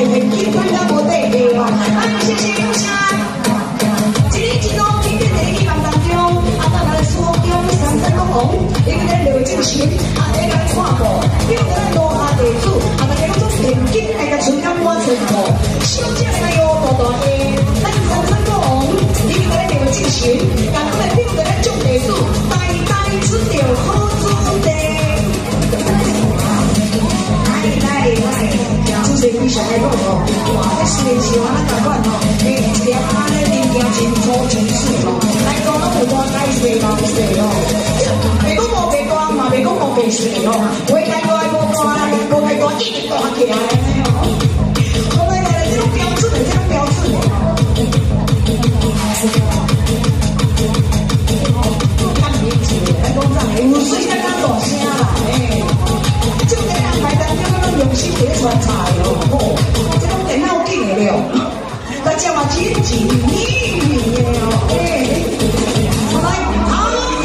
現金對咱無底價嘛。哎，謝謝感謝。一年一度經典第一期當中，啊，咱來蘇中三山國王，伊個咧劉正神，啊，咧來看過，叫咱樓下地主，啊，大家攏總現金來共存感滿存庫，小只細烏大大的，咱三山國王，伊個咧劉正神，共阮來表達咱眾地主，代代出著好子弟。來來來，主持人非常的好哦，哇，這雖然是我咱共款吼，欸，一條仔咧物件真粗真水吼，來講攏有大大細老細吼，袂講無白大嘛，袂講無白細吼，話該大無大，無該大一定大起來吼。好來來來，這種標準的，這種標準的。看名字，咱講真的，有水才敢大聲啦，欸。這個安排當中，咱用心佇咧傳菜哦，吼，這攏電腦緊的了。大家嘛，請一